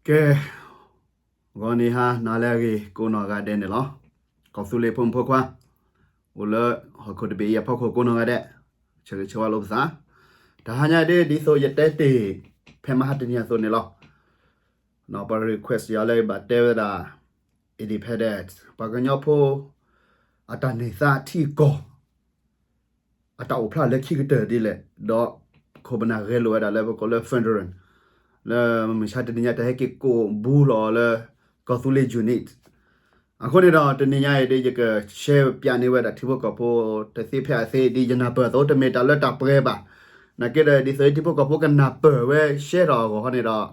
ကဲ, ဂီၤနံၤဟါနၤလၢအဂ့ၤကိးနီၢ်ဂၤဒဲးန့ၣ်လီၤ. ကီၢ်သူလ့ၤဖိမုၣ်ဖိခွါ အိၣ်လၢဟီၣ်ခိၣ်တဘ့ၣ်အံၤအဖီခိၣ်ကိးနီၢ်ဂၤဒဲး, ဆၢဂ့ၤဆၢဝါလိာ်ပသး. တဟါညါဒ် ဒ်သိးယတဲတ့ၢ် ဖဲမဟါတနံၤအသိးန့ၣ်လီၤ. ပှၤ request ယၤလၢဘၣ်တဲဝဲဒၣ် independent ပှၤကညီဖိ အတၢ်န့ၢ်သါထံကီၢ် အတၢ်အိၣ်ဖျါလၢခံကတၢၢ်ဒ်လဲၣ်, ဒီးခိၣ်ပနၢ်ဂဲၤလိာ်ဝဲဒၣ်လၢပကိးလၢ federal လၢမုၢ်မဆါတနံၤညါတဟဲက့ၤကိးဘူးလီၤအီၤလၢ ကီၢ်သူလ့ၤ unit. အဃိန့ၣ်ဒီး တနံၤညါအံၤဒ်ယက share ပျးန့ၢ်ဝဲဒၣ်ထံဖိကီၢ်ဖိ တသ့ဖဲအသ့ဒ်ယနၢ်ပၢၢ်အသိး တမ့ၢ်တၢ်လၢတၢ်ပှဲၤဘၣ်. နာ်က့ဒီး ဒ်သိးထံဖိကီၢ်ဖိကနၢ်ပၢၢ်ဝဲ share ထီၣ်အဂီၢ်ဃီန့ၣ်ဒီး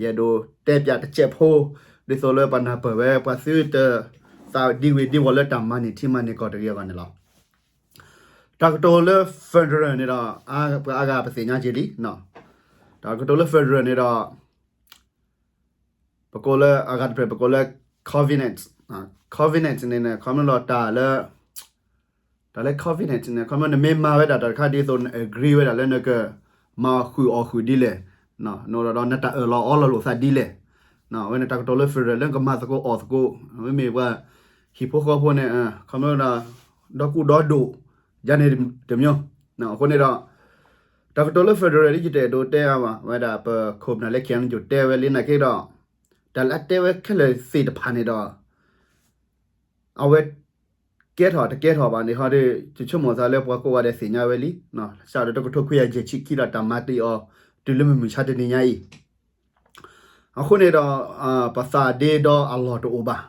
ယအဲၣ်ဒိးတဲပျးတစဲးဖိ ဒ်သိးလၢပှၤနၢ်ပၢၢ်ဝဲ ပှၤသုတသးဒံဝ့ၤဒံဝီၤလၢတၢ်မၤန့ၢ်ထံမၤန့ၢ်ကီၢ်တဂ့ၤအဂီၢ်န့ၣ်လီၤ. တၢ်ကတိၤလၢ federal န့ၣ်ဒီး ပှၤအါဂၤပသ့ၣ်ညါက့ၤလံ. တၢ်ကတိၤလၢ federal န့ၣ်ဒီး ပကိးလၢအဂၤတဖျၢၣ် ပကိးလၢ covenant, covenant န့ၣ်န့ၣ် ခီဖျိလီၤတၢ်လၢ တၢ်လၢ covenant န့ၣ် ခီဖျိနမ့ၢ်မၤဝဲဒၣ်တၢ်တခါဒ်သိးန agree ဝဲဒၣ်လၢနကမၤအီၣ်ဃုာ်အီၣ်ဃုာ်ဒ်လဲၣ်, ဒီးနတၢ်အၢၣ်လီၤအီလီၤလိာ်သးဒ်လဲၣ်. အဝဲန့ၣ်တၢ်ကတိၤလၢ federal လၢနကမၤသကိးအီၣ်သကိး, မ့မ့ၢ်ပှၤဟံၣ်ဖိဃီဖိန့ၣ် ခီဖျိဒီး ဒီကူဒီဒိၣ် ယၤန့ၣ်တမံၤ. အဃိန့ၣ်ဒီး တၢ်ကတိၤလၢ federal ဒ်ယတအဲၣ်ဒိးတဲအါဘၣ် ဝဲဒၣ်ပခိၣ်ပနၢ်လၢ K N U တဲဝဲလံနာ်က့ဒီး တၢ်လၢအတဲဝဲခဲလၢာ်သ့ၣ်တဖၣ်န့ၣ်ဒီး အဝဲ ကဲထီၣ်တကဲထီၣ်ဘၣ်န့ၣ်ဟီဒီး ယဆိကမိၣ်သးလၢပှၤကိးဂၤဒဲးသ့ၣ်ညါဝဲလံ. စးဒီးတကထိခွံကယၤယဲၢ်ဆံခံဒီးတၢ်မၤတ့ၢ်အီၤ တုၤလၢမုၢ်မဆါတနံၤညါအံၤ အဃိန့ၣ်ဒီး ပသးဒ့ဒီအလီၢ်တအိၣ်ဘၣ်.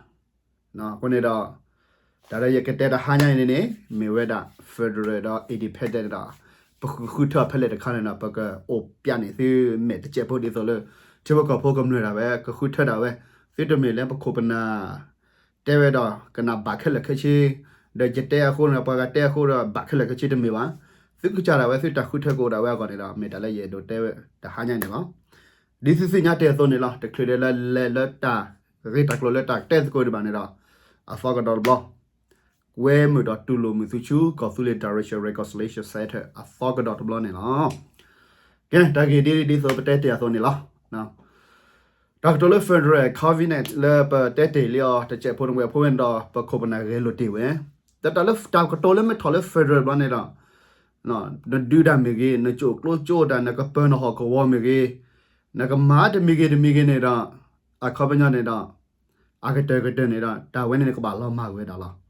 အဃိန့ၣ်ဒီး တၢ်လၢယကတဲတဟါညါအံၤန့ၣ်န့ၣ် မ့ၢ်ဝဲဒၣ် federal ဒီး independent ဒီး ပကဃုထၢဖဲလဲၣ်တခါန့ၣ်ဒီး ပကအိၣ်ပျးန့ၢ်သုမဲာ်တစဲးဖိဒ်သိးလၢ ထံဖိကီၢ်ဖိကမျၢၢ်ဒၣ်ဝဲ ကဃုထၢဒၣ်ဝဲ, သုတမ့ၢ်လၢပခိၣ်ပနၢ် တဲဝဲဒီးကနၣ်ဘၣ်ခဲလၢာ်ခဲဆ့, ဒီးယတဲအဃိန့ၣ် ပှၤဂၤတဲအဃိဒီးဘၣ်ခဲလၢာ်ခဲဆ့တမ့ၢ်ဘၣ်. သုကစၢ်ဒၣ်ဝဲသုတၢ်ဃုထၢကအိၣ်ဒၣ်ဝဲအဂီၢ်န့ၣ်ဒီး မ့ၢ်တၢ်လၢယအဲၣ်ဒိးတဲဝဲတဟါညါန့ၣ်လီၤ. ဒ်သုသ့ၣ်ညါတ့ၢ်အသိးန့ၣ်လီၤ. တချုးဒီးလၢလဲၤလၢတၢ်ဂ့ၢ်တၢ်ကျိၤလၢတၢ်တဲသကိးဒံးဘၣ်န့ၣ်ဒီး အသီကဒီးတဘျီ ကွဲမုာ်ဒီးတူၢ်လိာ်မုာ်သုဆူ ကီၢ်သူလ့ၤ Direction Reconciliation Center အသီကဒီးတဘျီန့ၣ်လီၤ. ကဲ တၢ်ဂ့ၢ်ဒ်ဒ်သိးပတဲတ့ၢ်အသိးန့ၣ်လီၤ. တၢ်ကတိၤလၢ federal covenant လၢပတဲတ့ၢ်လံအီၤ တစဲးဖိန့ၣ်ဝဲအဖိဝဲန့ၣ်ဒီး ပခိၣ်ပနၢ်ဂဲၤလိာ်တ့ၢ်ဝဲ, ဒီးတၢ်လၢတၢ်ကတိၤလၢမ့ၢ်ထီၣ်လၢ federal တဘျီန့ၣ်ဒီး နဒုးတၢ်မ့ၢ်ဂ့ၤ, နကၠိၣ်ကျိကၠိတၢ်, နကပၢၤနဟီၣ်ကဝီၤမ့ၢ်ဂ့ၤ, နကမၤတမံၤဂ့ၤတမံၤဂ့ၤန့ၣ်ဒီး အခီပညီန့ၣ်ဒီး အကတၢၢ်ကတၢၢ်န့ၣ်ဒီး တၢ်ဝဲန့ၣ်န့ၣ်ကဘၣ်လီၤမၢ်ဝဲဒၣ်လီၤ.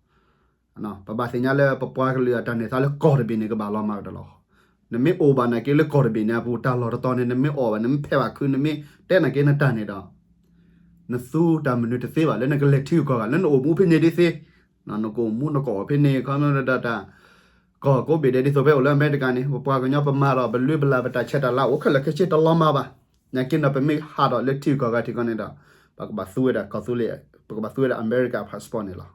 ပဘၣ်သ့ၣ်ညါလၢပပှၤကလုာ်အတၢ်န့ၢ်သါလၢကီၢ်တဘ့ၣ်န့ၣ် ကဘၣ်လီၤမၢ်ဝဲဒၣ်လီၤ. နမ့ၢ်အိၣ်ဘၣ်နာ်က့လၢကီၢ်တဘ့ၣ်န့ၣ်အပူၤ တၢ်လီၢ်တတီၤန့ၣ် နမ့ၢ်အီၣ်ဘၣ် နမ့ၢ်ဖဲးဘၣ်ခု နမ့ၢ်တဲနာ်က့နတၢ်န့ၣ်ဒီး နသူတၢ်မနုၤတသ့ဘၣ် လၢနကလဲၤထံဂုၤကီၢ်ဂၤ လၢနအိၣ်မူဖဲန့ၣ်ဒ်သ့, နကအိၣ်မူနကအီၣ်ဖဲန့ၣ် ခီဖျိဒၣ်တၢ် ကီၢ်ကိးဘ့ၣ်ဒဲး ဒ်သိးဖဲအိၣ်လၢအမဲရကၤန့ၣ် ပပှၤကညီပမၤဒီး ပလုၢ်ပလၢ် ပတၢ်ဆဲးတၢ်လၤအိၣ်ခဲလၢာ်ခဲဆ့တလီၤမၢ်ဘၣ်. နာ်က့ဒီး ပမ့ၢ်ဟးထီၣ်လၢထံဂုၤကီၢ်ဂၤထံးကီၢ်န့ၣ်ဒီး ပကဘၣ်သူဝဲဒၣ်ကီၢ်သူလ့ၤ, ပကဘၣ်သူဝဲဒၣ် America passport န့ၣ်လီၤ.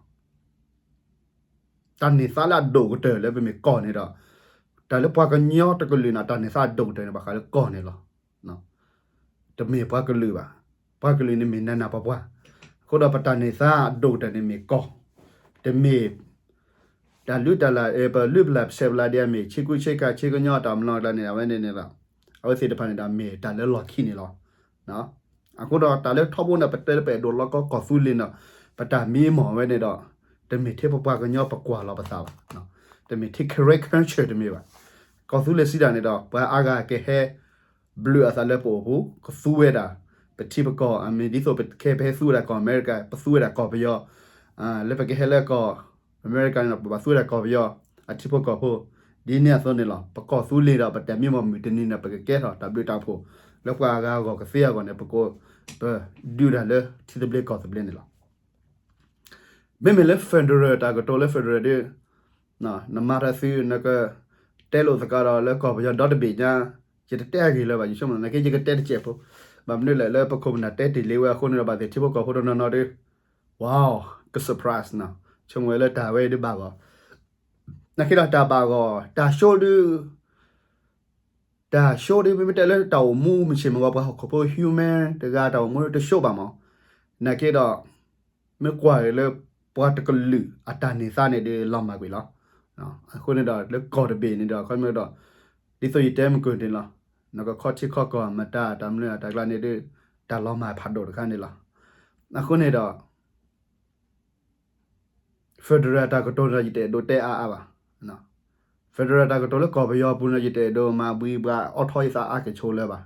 တၢ်န့ၢ်သါလၢအဒိၣ်ကတၢၢ်လၢပမ့ၢ်ကီၢ်န့ၣ်ဒီး တၢ်လၢပှၤကညီတကလုာ်န့ၣ် တၢ်န့ၢ်သါအဒိၣ်ကတၢၢ်န့ၣ် ဘၣ်ဃးလၢကီၢ်န့ၣ်လီၤ. တမ့ၢ်ပှၤကလုာ်ဘၣ်. ပှၤကလုာ်န့ၣ်မ့ၢ်နးနးပှၤပှၤ, အဃိဒီးပတၢ်န့ၢ်သါအဒိၣ်ကတၢၢ်န့ၣ်မ့ၢ်ကီၢ်, တမ့ၢ် တၢ်လုၢ်တၢ်လၢ် ပလုၢ်ပလၢ်ပဆဲးပလၢ်ဒ်အမ့ၢ် ဆ့ကူဆ့ကၤ ဆ့ကညီတၢ်မနီၤကျါန့ၣ် အဝဲန့ၣ်န့ၣ်ဒီး အဝဲသ့ၣ်တဖၣ်န့ၣ်ဒီးမ့ၢ်တၢ်လၢလီၢ်ခံန့ၣ်လီၤ. အဃိဒီးတၢ်လၢထီဘိန့ၣ် ပတဲလၢပအဲၣ်ဒိးလီကီကီၢ်သူလ့ၤန့ၣ်ဒီး ပတၢ်မံမီၢ်ဝဲန့ၣ်ဒီး တမ့ၢ်ထဲပပှၤကညီပကွၢ်လီၤပသးဘၣ်, တမ့ၢ်ထဲ Karen culture တမ့ၢ်ဘၣ်. ကီၢ်သူလ့ၤစံးတၢ်န့ၣ်ဒီး ပှၤအါဂၤကဟဲ ဘျုးအသးလၢပအိၣ်ပူၤ ကသူဝဲဒၣ် ပထံပကီၢ် အမ့ၢ်ဒ်သိးပခဲပဟဲသူဝဲဒၣ်ကီၢ်အမဲရကၤ ပသူဝဲဒၣ်ကီၢ်ပယီၤ, လၢပကဟဲလၢကီၢ်အမဲရကၤန့ၣ်ဒီး ပဘၣ်သူဝဲဒၣ်ကီၢ်ပယီၤ အထံဖိကီၢ်ဖိ, ဒ်န့ၣ်အသိးန့ၣ်လီၤ. ပကီၢ်သူလ့ၤဒီး ပတၢ်မံမီၢ်မုၢ်တနံၤန့ၣ် ပကကဲထီၣ်တၢ်ဘျုးတၢ်ဖှိၣ် လၢပှၤအဂၤအဂီၢ်ကသ့အဂီၢ်န့ၣ် ပက ပဒုးတၢ်လၢထံသဘျ့ကီၢ်သဘျ့န့ၣ်လီၤ. မ့မ့ၢ်လၢ federal တၢ်ကတိၤလၢ federal ဒီး နမၤတၢ်သု နကတဲလိာ်သကိးဒီးလၢကီၢ်ပယီၤဒီတဘ့ၣ်ညါ, ယတတဲအဂ့ၢ်လၢၤဘၣ် ယဆိကမိၣ် နာ်က့ယကတဲတစဲးဖိ, ဘၣ်မနုၤလဲၣ် လၢပခိၣ်ပနၢ်တဲတ့ၢ်လံဝဲအဃိန့ၣ်ဒီး ဘၣ်သ့ၣ်ထံဖိကီၢ်ဖိတနီၤနီၤဒီး wow က surprise နီၤ, ဆိကမိၣ်ဝဲလၢတၢ်ဝဲအံၤဒုးဘၣ်ဂီၢ်, နာ်က့ဒီးတၢ်ဘၣ်ဂီၢ် တၢ် show ဒုး တၢ် show ဒ်မ့မ့ၢ်တဲလၢတၢ်အိၣ်မူမုၢ်ဆ့ၣ်မုၢ်ဂီၤ ပှၤဟီၣ်ခိၣ်ဖိ human တဂၤတၢ်အိၣ်မူတ show ဘၣ်မး, နာ်က့ဒီး မ့ၢ်ကွၢ်က့ၤလၢပှၤတကလုာ်အတၢ်န့ၢ်သါန့ၣ်ဒီးလီၤမၢ်ကွံာ်လီၤ. အဃိန့ၣ်ဒီးလၢကီၢ်တဘ့ၣ်န့ၣ်ဒီး ခီမ့ၢ်ဒီး ဒ်သိးယတဲမုၢ်ကၢၢ်န့ၣ်လီၤ, နကခီထံခီကီၢ်မတၤတၢ်မနုၤအတၢ်ကျါန့ၣ်ဒီး တၢ်လီၤမၢ်ဖးဒိၣ်တခါန့ၣ်လီၤ. အဃိန့ၣ်ဒီး federal တၢ်ကတိၤန့ၣ်ဒီး ယတအဲၣ်ဒိးတဲအါအါဘၣ်. federal တၢ်ကတိၤလၢကီၢ်ပယီၤပူၤန့ၣ် ယတအဲၣ်ဒိးမၤဘှံးဘှးအီၣ်ထီၣ်ယသးအါက့ၤဆိလၢၤဘၣ်.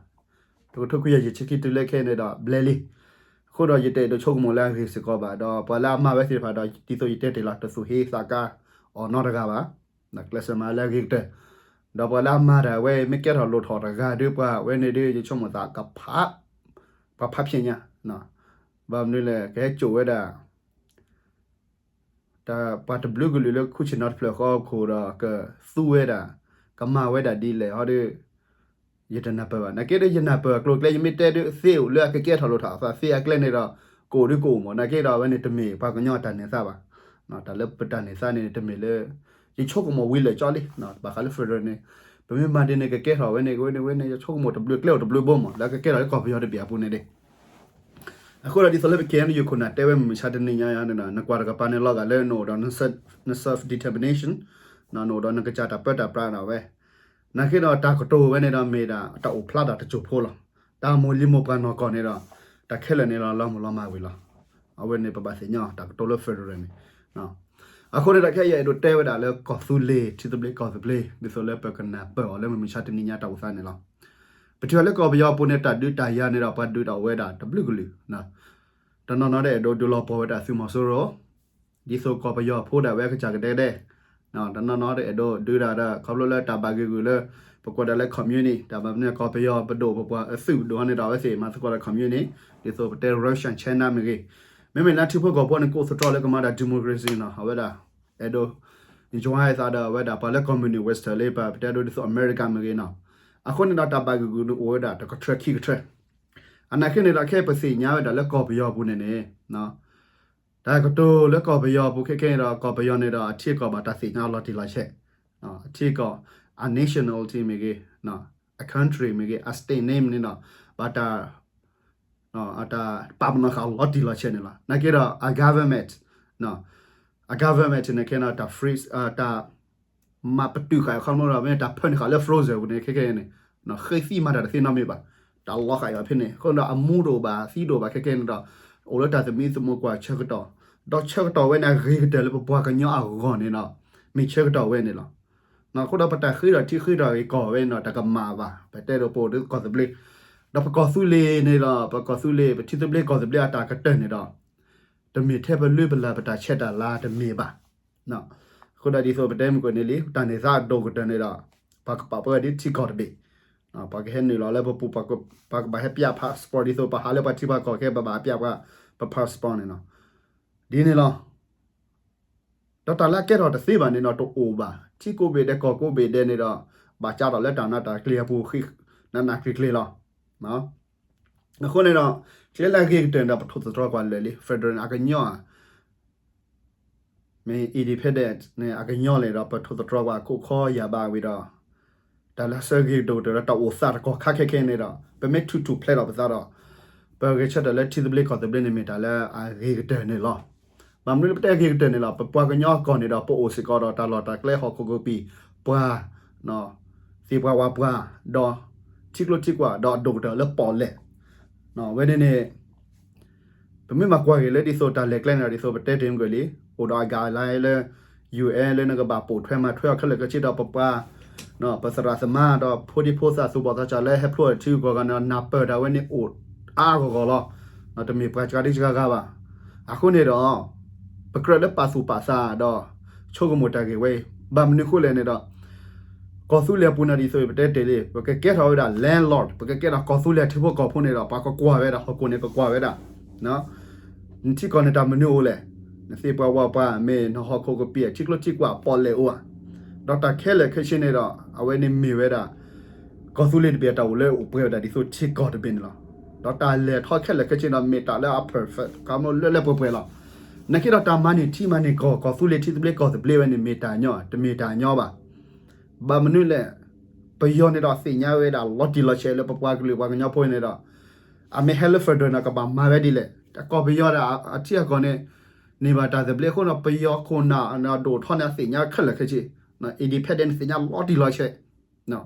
တကထိခွံကယၤယဲၢ်ဆံခံတုၤလၢခဲအံၤန့ၣ်ဒီး ဘျဲလံ. အဃိဒီးယတအဲၣ်ဒိးဆိကမိၣ်လၢအဂ့ၤစ့ၢ်ကီးဘၣ်. ဒီးပှၤလၢအမၤဝဲသ့ၣ်တဖၣ်ဒီး ဒ်သိးယတဲတ့ၢ်လီၤ တသူၣ်ဟ့သးကါအီၤနီတဂၤဘၣ်. ကျဲးစၢးမၤလၢအဂ့ၤကတၢၢ်, ဒီးပှၤလၢအမၤတၢ်ဝဲ မ့ၢ်ကဲထီၣ်လိၣ်ထီၣ်တဂၤဒီး ပှၤဝဲန့ၣ်ဒီး ယဆိကမိၣ်သးကဖး ပှၤဖးဖျဲညါ, ဘၣ်မနုၤလဲၣ် ကဟဲစိာ်ဝဲဒၣ် တၢ်ပှၤတဘျုးကလုာ်လၢခူၣ်ဆ့ၣ်နီၤတဖျၢၣ်ဃီအခိၣ်ဒီး ကသူဝဲဒၣ် ကမၤဝဲဒၣ်ဒ်လဲၣ်ဟီဒီး ယတနၢ်ပၢၢ်ဘၣ်. နာ်က့ဒီး ယနၢ်ပၢၢ်အကျိၤအကျဲ ယမ့ၢ်တဲဒုးသ့အိၣ်လၢအကကဲထီၣ်လိၣ်ထီၣ်အသးသ့အကျဲန့ၣ်ဒီး ကအိၣ်ဒုးကအိၣ်မး. နာ်က့ဒီး အဝဲန့ၣ်တမ့ၢ်ပှၤကညီတၢ်န့ၢ်သါဘၣ်. တၢ်လၢပတၢ်န့ၢ်သါန့ၣ် တမ့ၢ်လၢ ယဆိကမိၣ်ဝံၤလၢာ်ကၠီလံ, ဘၣ်ဃးလၢ federal န့ၣ် ပမ့ၢ်မၤဒ်န့ၣ် ကကဲထီၣ်ဝဲန့ၣ် ဝဲန့ၣ် ဝဲန့ၣ် ယဆိကမိၣ်တဘျုးကျဲအိၣ်တဘျုးဘိမး လၢအကကဲထီၣ်လၢကီၢ်ပယီၤတဘ့ၣ်အပူၤန့ၣ်ဒၣ်. အဃိဒီးဒ်သိးလၢပ K N U ခိၣ်နၢ်တဲဝဲမုၢ်မဆါတနံၤညါန့ၣ်ဒီး နကွၢ်တကပၤန့ၣ်လီၤဂာ်လၢနအိၣ်ဒီး န self determination, နအိၣ်ဒီးနကစၢ်တၢ်ပၢတၢ်ပြးဒၣ်ဝဲ, နာ်က့ဒီးတၢ်ကတိၤဝဲန့ၣ်ဒီး မ့ၢ်ဒၣ်တၢ်အိၣ်ဖျါဒၣ်တစိၢ်ဖိလီၤ. တၢ်မိၢ်လံၤမိၢ်ပှၢ်နီၢ်ကီၢ်န့ၣ်ဒီး တၢ်ခဲလၢာ်န့ၣ်ဒီး လီၤမုၢ်လီၤမၢ်ဝံၤလီၤ. အဝဲန့ၣ်ပဘၣ်သ့ၣ်ညါတၢ်ကတိၤလၢ federal န့ၣ် အဃိန့ၣ်ဒီး ခဲအံၤယအဲၣ်ဒိးတဲဝဲဒၣ်လၢကီၢ်သူလ့ၤ ထံသဘျ့ကီၢ်သဘျ့ ဒ်သိးလၢပကနၢ်ပၢၢ်အီၤလၢမုၢ်မဆါတနံၤညါတၢ်အိၣ်သးန့ၣ်လီၤ. ပထံၣ်ဘၣ်လၢကီၢ်ပယီၤအပူၤန့ၣ် တၢ်ဒုးတၢ်ယၤန့ၣ်ဒီး ပှၤဒုးတၢ်အိၣ်ဝဲဒၣ်တဘျုးကလုာ်, တနီၤနီၤဒီးအဲၣ်ဒိးဒုးလီၤပှီၢ်ဝဲဒၣ်သုးမီၤစိရိၤ ဒ်သိးကီၢ်ပယီၤဖိဒၣ်ဝဲအကစၢ်ကဒဲကဒဲ, တနီၤနီၤဒီးအဲၣ်ဒိးဒုးဒၣ်ဒီး ခီဖျိလၢတၢ်ဘၣ်ဂ့ၢ်ဂုာ်လၢ ပကွၢ်ဒၣ်လၢ communist တၢ်ဘၣ်မနုၤကီၢ်ပယီၤပဒိၣ်ပပှၢ်အသုးဒိၣ်န့ၣ်ဒီး အဝဲသ့ၣ်မၤသကိးဒီး communist ဒ်သိးပတဲ Russia China မ့ၢ်ဂ့ၤ, မ့မ့ၢ်လၢထံဖိကီၢ်ဖိန့ၣ် ကအိၣ်သတြီၤလၢကမၤတၢ် democracy နီၤ အဝဲဒၣ် အဲၣ်ဒိး join သးဒီးအဝဲဒၣ်ပှၤလၢ communist Western လၢပတဲဒိဒ်သိး America မ့ၢ်ဂ့ၤနီၤ. အဃိန့ၣ်ဒီးတၢ်ဘၣ်ဂ့ၢ်ဂုာ်န့ၣ်အိၣ်ဝဲဒၣ်တကထြၢခံကထြၢ, အနာ်က့န့ၣ်ဒီး ခဲအံၤပသ့ၣ်ညါဝဲဒၣ်လၢကီၢ်ပယီၤအပူၤန့ၣ်န့ၣ် တၢ်ကတိၤလၢကီၢ်ပယီၤအပူၤခဲခဲအံၤဒီး ကီၢ်ပယီၤန့ၣ်ဒီး အထံအကီၢ်ဘၣ်တၢ်သ့ၣ်ညါလီၤတံၢ်လီၤဆဲး, အထံအကီၢ် အ nationality မ့ၢ်ဂ့ၤ, အ country မ့ၢ်ဂ့ၤ, အ state name န့ၣ်ဒီး ဘၣ်တၢ် အတၢ်ပာ်ပနီၣ်ဃာ်လီၤတံၢ်လီၤဆဲးန့ၣ်လီၤ. နာ်က့ဒီး အ government, အ government န့ၣ်ခဲန့ၣ် တၢ် freeze တၢ် မၤပတုာ်ဃာ်အခီပညီဒီး မ့ၢ်တၢ်ဖၢန့ၢ်ဃာ်လၢ frozen ပူၤန့ၣ် ခဲခဲအံၤန့ၣ် ဃ့သံမၤတၢ်တသ့နီတမံၤဘၣ်, တၢ်လီၤဃာ်အီၤဖဲန့ၣ် အဃိဒီးအမူတအိၣ်ဘၣ် သံတအိၣ်ဘၣ် ခဲခဲန့ၣ်ဒီး အိၣ်လၢတၢ်သမံသမိးကွၢ်ဆၢကတီၢ်, ဒီးဆၢကတီၢ်ဝဲန့ၣ် အဂ့ၤကတၢၢ်လၢပပှၤကညီအဂီၢ်န့ၣ်ဒီး မ့ၢ်ဆၢကတီၢ်ဝဲန့ၣ်လီၤ. အဃိဒီးပတၢ်ဃ့ထီၣ်ထံဃ့ထီၣ်ကီၢ်ဝဲန့ၣ်ဒီး တကမၣ်ဘၣ်, ပတဲဒိးပအိၣ်ဒီးကီၢ်သဘျ့, ဒီးပကီၢ်သူလ့ၤန့ၣ်ဒီး ပကီၢ်သူလ့ၤ ပထံသဘျ့ကီၢ်သဘျ့အတၢ်ကတၢၢ်န့ၣ်ဒီး တမ့ၢ်ထဲပလုၢ်ပလၢ်ပတၢ်ဆဲးတၢ်လၤတမ့ၢ်ဘၣ်. အဃိဒီးဒ်သိးပတဲမုၢ်ကွဲးန့ၣ်လံ တၢ်န့ၢ်သါအဒိၣ်ကတၢၢ်န့ၣ်ဒီး ပှၤကပာ်ပှဲဒ်ထံကီၢ်တဘ့ၣ်, ပှၤကဟဲနုာ်လီၤလၢပပူၤ ပှၤကဘၣ်ဟဲပျး passport ဒ်သိးပဟးလၢပှၤထံပှၤကီၢ်ခဲ ပဘၣ်ဟဲပျးပှၤ ပ passport န့ၣ်လီၤ. ဒ်န့ၣ်လီၤ. ဒီးတၢ်လၢအကဲထီၣ်တသ့ဘၣ်န့ၣ်ဒီးတအိၣ်ဘၣ်, ထံကိးဘ့ၣ်ဒဲးကီၢ်ကိးဘ့ၣ်ဒဲးန့ၣ်ဒီး ဘၣ်ကးထီၣ်လၢတၢ်နးတၢ်ကျ့ၤအပူၤ နးနးကျ့ၤကျ့ၤလီၤ. အဃိန့ၣ်ဒီး ကျဲလၢအဂ့ၤကတၢၢ်န့ၣ်ဒီး ပထိၣ်သတြီၤကွၢ်လၢာ်လံ federal န့ၣ် အကညီဧါ မ့ၢ် independent န့ၣ် အကညီလဲၣ်ဒီး ပထိၣ်သတြီၤကွၢ်ခိၣ်ခီယၢ်ဘးဝံၤဒီး တၢ်လၢအဂ့ၤကတၢၢ်ဒီး တၢ်အိၣ်သးတကီၢ်ခါခဲခဲန့ၣ်ဒီး ပမ့ၢ်ထူၣ်ထူၣ်ဖျဲးထီၣ်ပသးဒီး ပဂဲၤဆၢထၢၣ်လၢထံသဘျ့ကီၢ်သဘျ့န့ၣ်မ့ၢ်တၢ်လၢအဂ့ၤကတၢၢ်န့ၣ်လီၤ. ဘၣ်မနုၤလၢပတဲအဂ့ၤကတၢၢ်န့ၣ်လီၤ, ပပှၤကညီအကီၢ်န့ၣ်ဒီး ပအိၣ်စ့ၢ်ကီးဒီးတၢ်လီၢ်တၢ်ကျဲဟီၣ်ခိၣ်ကပံာ် ပှၤ သ့ၣ်ပှၢ်ဝၣ်ပှၢ် ဒီးထံကျိထံကွၢ် ဒီးအဒိၣ်ကတၢၢ်လၢပီၣ်လဲၣ်, ဝဲန့ၣ်န့ၣ် ပမ့ၢ်မၤကွၢ်က့ၤလၢဒ်သိးတၢ်လဲၤကျဲန့ၣ်ဒီး ဒ်သိးပတဲတ့ၢ်မုၢ်ကွဲးလံ, အိၣ်ဒီးအ guideline လၢ ယူၢ်အဲၣ် လၢနကဘၣ်ပိာ်ထွဲမၤထွဲအီၤခဲလၢာ်ခဲဆ့ဒီး ပပှၤ ပသရၣ်သမါဒီးဖိဒံဖိသၣ်သူၣ်ဘီၣ်သးစၢ်လၢဟဲဖျိထံဂုၤကီၢ်ဂၤန့ၣ်ဒီး နၢ်ပၢၢ်တၢ်ဝဲန့ၣ်အိၣ်အါအါဂီၢ်ဂီၢ်လီၤ. တမ့ၢ်ပှၤစှၤဒံစှၤဂၤဘၣ်. အဃိန့ၣ်ဒီး ပကြၢးလၢပာ်သူၣ်ပာ်သးဒီး ဆိကမိၣ်တၢ်ဂ့ၢ်ဝဲအံၤ ဘၣ်မနုၤအဃိလဲၣ်န့ၣ်ဒီး ကီၢ်သူလ့ၤအပူၤန့ၣ်ဒ်သိးပတဲတ့ၢ်လံ ပကကဲထီၣ်ဝဲဒၣ် landlord ပကကဲထီၣ်ကီၢ်သူလ့ၤထံဖိကီၢ်ဖိန့ၣ်ဒီး ပှၤကကွၢ်ဝဲဒၣ် ဟီၣ်ခိၣ်န့ၣ်ကကွၢ်ဝဲဒၣ် နထံကီၢ်န့ၣ်တၢ်မနုၤအိၣ်လဲၣ်, နသ့ၣ်ပှၢ်ဝၣ်ပှၢ် မ့ၢ်နဟီၣ်ခိၣ်ကပံာ် ထံကျိထံကွၢ်ပီၣ်လဲၣ်အိၣ်ဧါ. ဒီးတၢ်ခဲလၢာ်ခဲဆ့န့ၣ်ဒီး အဝဲန့ၣ်မ့ၢ်ဝဲဒၣ် ကီၢ်သူလ့ၤတဘ့ၣ်အတၢ်အိၣ်လၢအိၣ်ပှဲၤဝဲဒၣ်ဒ်သိးထံကီၢ်တဘ့ၣ်န့ၣ်လီၤ. ဒီးတၢ်လဲၤထီၣ်ခဲလၢာ်ခဲဆ့ဒီး မ့ၢ်တၢ်လၢအ perfect ကမၣ်လၢလၢပှဲၤပှဲၤလီၤ. နာ်က့ဒီးတၢ်မၤန့ၢ်ထံမၤန့ၢ်ကီၢ် ကီၢ်သူလ့ၤထံသဘျ့ကီၢ်သဘျ့ဝဲန့ၣ် မ့ၢ်တၢ်ညီ တမ့ၢ်တၢ်ညီဘၣ်. ဘၣ်မနုၤလဲၣ်, ပယီၤန့ၣ်ဒီးသ့ၣ်ညါဝဲဒၣ်လီၤတံၢ်လီၤဆဲးလၢပပှၤကလုာ်ပှၤကညီဖိန့ၣ်ဒီး အမ့ၢ်ဟဲလၢ federal န့ၣ် ကဘၣ်မၤဝဲဒ်လဲၣ်. ကီၢ်ပယီၤဒီးအထံအကီၢ်န့ၣ် န့ၢ်ဘၣ်တၢ်သဘျ့အဃိန့ၣ် ပယီၤခိၣ်နၢ်ဒိၣ်ထီၣ်န့ၣ် အသ့ၣ်ညါခဲလၢာ်ခဲဆ့, independent န့ၣ်သ့ၣ်ညါလီၤတံၢ်လီၤဆဲး,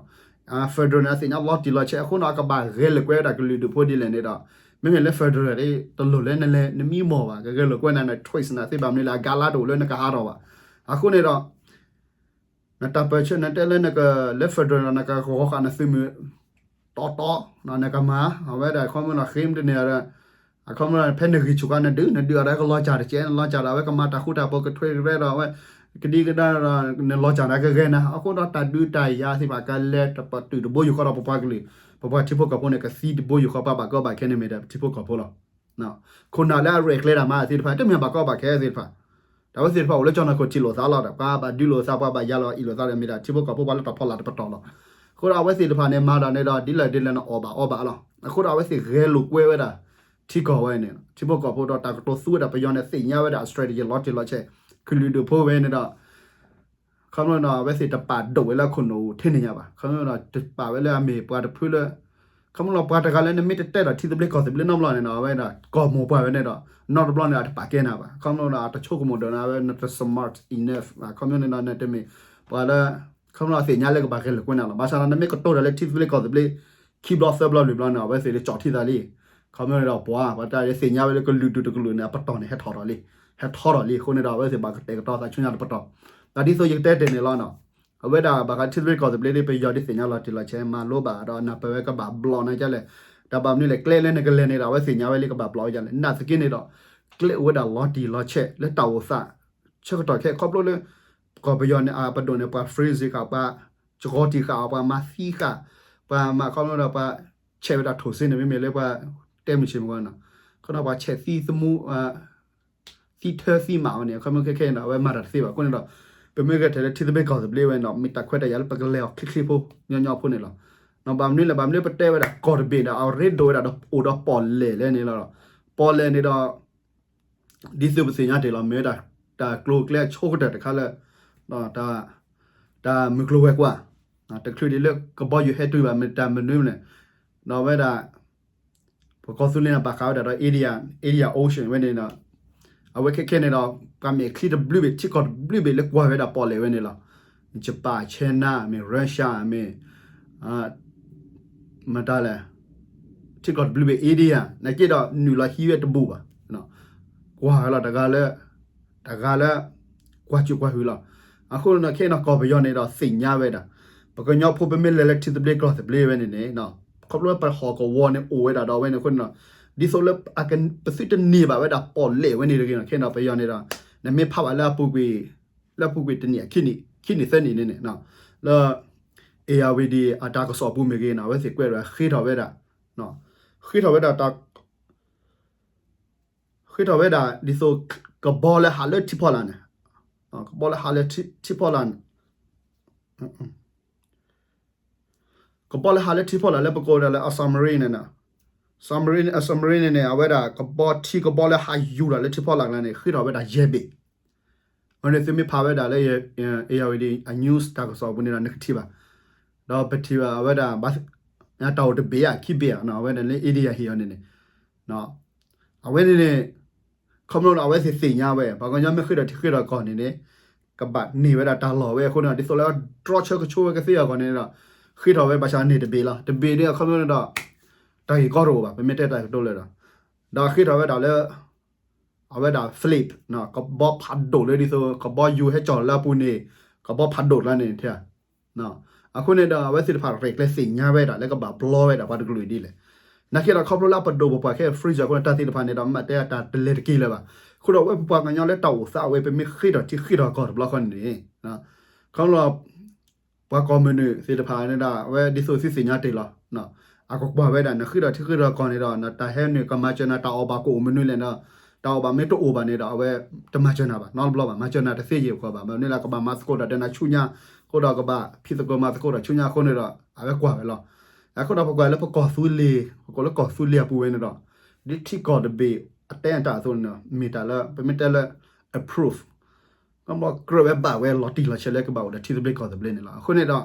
federal န့ၣ် အသ့ၣ်ညါလီၤတံၢ်လီၤဆဲးအဃိန့ၣ် အကဘၣ်ဂဲၤလိာ်ကွဲဝဲဒၣ်ကလုာ်ဒူၣ်ဖိဒ်လဲၣ်န့ၣ်ဒီး မ့မ့ၢ်လၢ federal တလိၣ်လၢနလဲၤနမံမီၢ်ဘၣ်, ကဂဲၤလိာ်ကွဲနၤ န choice နၤသ့ဘၣ်မနုၤလဲၣ် အကါလါတအိၣ်လၢနကဟးထီၣ်ဘၣ်. အဃိန့ၣ်ဒီး နတၢ်ပၢၢ်ဆၢ နတဲလၢနကလဲၤ federal ဒီး နကဂီၤဃာ်နသုးမုၢ်တီတီ, နကမၤ အဝဲဒၣ် ခီမ့ၢ်နီၤ ဃ့မတန့ၢ်ဒီး အခီမ့ၢ်နီၤ ဖဲနဂံၢ်ဆူၣ်ဃာ် နဒုး နဒုးအီၤဒီးကလီၤစၢ်တကဲး, နလီၤစၢ်ဒီး အဝဲကမၤတၢ်ဃူတၢ်ဖိး ကထွဲကရဲဒီး အဝဲကဒံကဒါဒီး နလီၤစၢ်ဒီးကဂဲၤနၤ. အဃိဒီးတၢ်ဒုးတၢ်ယၤသ့ၣ်တဖၣ် ကလဲၤတပတုာ်တဘိယူၢ်ဃီဒီးပပှၤကလုာ်, ပပှၤထံဖိကီၢ်ဖိန့ၣ် ကသံတဘိယူၢ်ဃီပှၤဘၣ်ကီဘၣ်ခဲန့ၣ်မ့ၢ်ဒီးထံဖိကီၢ်ဖိလီၤ. ခိၣ်နၢ်လၢအရဲၣ်ကျဲၤတၢ်မၤသ့ၣ်တဖၣ် တမ့ၢ်ဘၣ်ကီဘၣ်ခဲသ့ၣ်တဖၣ်, တၢ်ဝဲသ့ၣ်တဖၣ်အိၣ်လၢကၠီၤနီၢ်ခိၣ်ထံးလိာ်သးလီၤဒီး ပှၤဘၣ်ဒုးလိာ်သး ပှၤဘၣ်ယၤလီၤအံၣ်လိာ်သးဒီး မ့ၢ်ဒၣ်ထံဖိကီၢ်ဖိပှၤလၢတၢ်ဖီလာ်တပတီၢ်လီၤ. အဃိဒီးအဝဲသ့ၣ်တဖၣ်န့ၣ် မၤဒီးန့ၣ်ဒီး ဒ်လဲၣ်ဒ်လဲၣ်န့ၣ် အီၣ်ဘၣ်အီဘၣ်လီၤ. အဃိဒီးအဝဲသ့ၣ်ဂဲၤလိာ်ကွဲဝဲဒၣ် ထံကီၢ်ဝဲန့ၣ် ထံဖိကီၢ်ဖိဒီးတၢ်ကတိၤသူဝဲဒၣ် ပယီၤန့ၣ် သ့ၣ်ညါဝဲဒၣ် အ strategy လီၤတံၢ်လီၤဆဲး ကလုာ်ဒူၣ်ဖိဝဲန့ၣ်ဒီး ခီဖျိဒီး အဝဲသ့ၣ်တပာ်ဒိၣ်ဝဲလၢအခိၣ်နူာ်ထဲန့ၣ်ညါဘၣ်. ခီဖျိဒီး တပာ်ဝဲလၢအမ့ၢ်ပှၤတဖုလၢ ခီဖျိပှၤတဂၤလၢ နမ့ၢ်တတဲဒီးထံသဘျ့ကီၢ်သဘျ့နီတဘျီန့ၣ်ဒီး အဝဲဒၣ်ကီၢ်မိၢ်ပှၢ်ဝဲန့ၣ်ဒီး နီတဘျီန့ၣ်ဒီး အတပာ်ကဲနၤဘၣ်. ခီဖျိဒီး အတဆိကမိၣ်ဒီးနၤ အဝဲနတ smart enough ဘၣ်. ခီဖျိန့ၣ်ဒီး နတမ့ၢ်ပှၤလၢ ခီဖျိအသ့ၣ်ညါလၢကဘၣ်ဂဲၤလိာ်ကွဲနၤလီၤ. ဘၣ်ဆၣ်ဒီး နမ့ၢ်ကတိၤတၢ်လၢထံသဘျ့ကီၢ်သဘျ့ ခံဘျီသၢဘျီလွံၢ်ဘျီန့ၣ် အဝဲသ့ၣ်လၢကၠီၣ်ထံသးလံ. ခီဖျိန့ၣ်ဒီးပှၤ ပှၤတၢ်သ့ၣ်ညါဝဲလၢကလုာ်ဒူၣ်တကလုာ်န့ၣ် အပတီၢ်န့ၣ် ဟဲထီၣ်ထီၣ်လံ. ဟဲထီၣ်ထီၣ်လံ. အဃိန့ၣ်ဒီး အဝဲသ့ၣ်ဘၣ်ကတဲာ်ကတီၤသးဆူညါတပတီၢ်. တၢ်ဒ်သိးယကတဲတ့ၢ်န့ၣ်လီၤနီၤ. အဝဲဒၣ်ဘၣ်ဃးထံသဘျ့ကီၢ်သဘျ့ဒ် ပယီၤဒ်သ့ၣ်ညါလီၤတံၢ်လီၤဆဲး မၤလိဘၣ်ဒီးနၢ်ပၢၢ်ဝဲကဘၣ်ဘျီၣ်နၤဒ်လဲၣ်. တၢ်ဘၣ်မနုၤလဲၣ် ကျဲလၢနကလဲၤန့ၣ်ဒီး အဝဲသ့ၣ်ညါဝဲလံကဘၣ်ဘျီၣ်ဒ်လဲၣ်. နာ်သက့န့ၣ်ဒီး ကျဲအိၣ်ဝဲဒၣ်လီၤတံၢ်လီၤဆဲးလၢတၢ်အိၣ်သး ဆၢကတီၢ်ခဲအံၤ ခီဖျိလၢ ကီၢ်ပယီၤန့ၣ် အပဒိၣ်န့ၣ် ပှၤ freeze ဃာ် ပှၤကၠီတံၢ်ဃာ် ပှၤမၤသံဃာ် ပှၤမၤခီဖျိဒီးပှၤဆဲးဝဲဒၣ်ထိၣ်စ့န့ၣ် မ့မ့ၢ်လၢပှၤတဲမုၢ်ဆ့ၣ်မုၢ်ဂီၤနီၤ ခီဖျိပှၤဆဲးသံသမူ သံထၢသံမးဝဲန့ၣ် ခီဖျိခဲခဲအံၤနီၤ အဝဲမၤတၢ်တသ့ဘၣ်. အဃိန့ၣ်ဒီး ပမ့ၢ်ဂဲၤထၢၣ်လၢထံသဘျ့ကီၢ်သဘျ့ဝဲနီၤ မ့ၢ်တၢ်ခွဲးတၢ်ယာ်လၢပကလဲၤအီၤချ့ချ့ဖိ ညီညီဖိန့ၣ်လီၤ. ဘၣ်မနုၤလဲၣ် ဘၣ်မနုၤပတဲဝဲဒၣ်ကီၢ်တဘ့ၣ်ဒီး အရ့ဒိၣ်ဝဲဒၣ်ဒီး အိၣ်ဒီးပီၣ်လဲၣ်လဲၣ်န့ၣ်လီၤ. ပီၣ်လဲၣ်န့ၣ်ဒီး ဒ်သိးပသ့ၣ်ညါတ့ၢ်လီၤ မ့ၢ်ဝဲဒၣ် တၢ်ကျိၤကျဲအဆိကတၢၢ်တခါလၢ တၢ်မုၢ်ကျိၤဝဲၤကွာ် တချုးဒံးလၢကဘီယူၤဟဲတုၤဘၣ် မ့ၢ်တၢ်မနုၤလဲၣ် ဒီးဝဲဒၣ် ပကီၢ်သူလ့ၤန့ၣ် ဘၣ်ဃးဝဲဒၣ်ဒီး India India Ocean ဝဲန့ၣ်ဒီး အဝဲခဲခဲန့ၣ်ဒီး ပှၤမ့ၢ်ချံတဘျုးဘ့ၣ် ထံကီၢ်တဘျုးဘ့ၣ်လၢကွၢ်ဝဲဒၣ်ပီၣ်လဲၣ်ဝဲန့ၣ်လီၤ. Japan China မ့ၢ် Russia မ့ၢ် မတၤလဲၣ် ထံကီၢ်တဘျုးဘ့ၣ် India နာ်က့ဒီး နုာ်လီၤဟံးဝဲတဘူၣ်ဘၣ်. ကွၢ်ဝဲလီၤ တဂၤလၢ တဂၤလၢ ကွၢ်စူၣ်ကွၢ်ဟုၣ်လီၤ. အဃိန့ၣ်ဒီး ခဲအံၤနီၤ ကီၢ်ပယီၤန့ၣ်ဒီး သ့ၣ်ညါဝဲဒၣ် ပကညီဖိပမ့ၢ်လဲၤလၢထံသဘျ့ကီၢ်သဘျ့ဝဲန့ၣ်န့ၣ် ခီဖျိပဟီၣ်ကဝီၤန့ၣ်အိၣ်ဝဲဒၣ်ဒီးဝဲန့ၣ်အဃိန့ၣ်ဒီး ဒ်သိးလၢ ပသုတန့ၢ်ဘၣ်ဝဲဒၣ်ပီၣ်လဲၣ်ဝဲန့ၣ်တဂ့ၤနီၤ. ခဲအံၤဒီးပယီၤန့ၣ်ဒီး နမ့ၢ်ဖးဘၣ်လၢအပူၤကွံာ် လၢအပူၤကွံာ်တနံၣ်ခံနံၣ် ခံနံၣ်သၢနံၣ်န့ၣ်န့ၣ် လၢ ဧရာဝတီ အတၢ်ကစီၣ်ပူၤမ့ၢ်ဂ့ၤနီၤ အဝဲသ့ၣ်ကွဲးဒီးဃ့ထီၣ်ဝဲဒၣ် ဃ့ထီၣ်ဝဲဒၣ် ဃ့ထီၣ်ဝဲဒၣ်ဒ်သိး ကဘီလၢဟးလၢထံဖီလာ်န့ၣ် ကဘီလၢဟးလၢထံဖီလာ်န့ၣ် ကဘီလၢဟးလၢထံဖီလာ်လၢပကိးဝဲဒၣ်လၢ အ submarine န့ၣ် submarine အ submarine န့ၣ်န့ၣ် အဝဲဒၣ်ကဘီထံကဘီလၢဟးယူၤတၢ်လၢထံဖီလာ်ကျါန့ၣ် ဃ့ထီၣ်ဝဲဒၣ်ယဲၢ်ဘ့ၣ်. အဝဲန့ၣ်သုမ့ၢ်ဖးဝဲဒၣ်လၢ ဧရာဝတီ အ news တၢ်ကစီၣ်ပူၤန့ၣ်ဒီး နကထံၣ်ဘၣ် ဒီးပထံၣ်ဘၣ်အဝဲဒၣ် တၢ်အိၣ်တဘ့ၣ်ဧါ ခံဘ့ၣ်ဧါ အဝဲဒၣ်လၢ India ဟ့ၣ်အီၤန့ၣ်န့ၣ် အဝဲန့ၣ်န့ၣ် ခီဖျိအဝဲသ့ၣ်သ့ၣ်ညါဝဲ ပှၤကညီမ့ၢ်ဃ့ထီၣ်ထံဃ့ထီၣ်ကီၢ်န့ၣ်န့ၣ် ကဘၣ်န့ၢ်ဝဲဒၣ်တၢ်လီၢ်ဝဲအဃိန့ၣ် ဒ်သိးလၢတြီဆၢကဆိဝဲကသ့အဂီၢ်န့ၣ်ဒီး ဃ့ထီၣ်ဝဲဘၣ်ဆၣ်န့ၢ်တဘ့ၣ်လီၤ. တဘ့ၣ်န့ၣ် ခီဖျိန့ၣ်ဒီး တၢ်ဂ့ၢ်ကီတအိၣ်ဘၣ် ပမ့ၢ်တဲတၢ်ကတိၤလၢဒီး ဒီးဃ့ထီၣ်ဝဲဒၣ်လၢ အဝဲဒၣ် flip ကဘီဖးဒိၣ်လၢဒ်သိး ကဘီယူၤဟဲကၠီၣ်လၢအပူၤန့ၣ် ကဘီဖးဒိၣ်လၢန့ၣ်ထဲ အဃိန့ၣ်ဒီး အဝဲသ့ၣ်တဖၣ်ရဲၣ်ကျဲၤသ့ၣ်ညါဝဲဒၣ်လၢကဘၣ်ဘျီဝဲဒၣ်ပှၤတကလုာ်ဒ်လဲၣ်. နာ်က့ဒီးခီဖျိလၢအပဒိၣ်ပပှၢ်ခဲ freezer အဃိန့ၣ် တၢ်သ့ၣ်တဖၣ်န့ၣ်ဒီး မ့ၢ်တဲတၢ်တလဲၤတက့ၢ်လၢၤဘၣ်. အဃိဒီးအဝဲပပှၤကညီလၢတၢ်အိၣ်သးအဝဲ ပမ့ၢ်ဃ့ထီၣ်ထံဃ့ထီၣ်ကီၢ်တဘျီဃီန့ၣ်န့ၣ် ခီဖျိ ပှၤကီၢ်မုၢ်နုာ်သ့ၣ်တဖၣ်န့ၣ်ဒီး အဝဲဒ်သိးသုသ့ၣ်ညါတ့ၢ်လီၤ. အကကွၢ်ဝဲဒၣ် နဃ့ထီၣ်ထံဃ့ထီၣ်ကီၢ်န့ၣ်ဒီး နတၢ်ဟဲနုာ်ကမၤစၢၤနၤ တၢ်အီၣ်ဘၣ်ကအိၣ်မနုၤလဲၣ်ဒီး တၢ်အီၣ်ဘၣ်မ့ၢ်တအိၣ်ဘၣ်န့ၣ်ဒီး အဝဲတမၤစၢၤနၤဘၣ် နီတဘျီဘၣ် မၤစၢၤနၤတသ့ယံာ်ဘၣ်ဘၣ် မ့ၢ်မနုၤလဲၣ် ကဘၣ်မၤသကိးတၢ်ဒီးနၤဆူညါ အဃိဒီးကဘၣ်ဖံးသကိးမၤသကိးတၢ်ဆူညါအဃိန့ၣ်ဒီး အဝဲကွၢ်ဝဲလီၤ. အဃိဒီးပကွၢ်လၢပကီၢ်သူလ့ၤ ပကိးလၢကီၢ်သူလ့ၤအပူၤဝဲန့ၣ်ဒီး ဒ်ထံကီၢ်တဘ့ၣ်အတဲအတၢ်အသိးန့ၣ်ဒီး မ့ၢ်တၢ်လၢ ပမ့ၢ်တဲလၢ approve ကဘၣ်ကြၢးဝဲဘၣ်ဝဲလီၤတံၢ်လီၤဆဲးလၢကဘၣ်အိၣ်ဒီးထံသဘျ့ကီၢ်သဘျ့န့ၣ်လီၤ. အဃိန့ၣ်ဒီး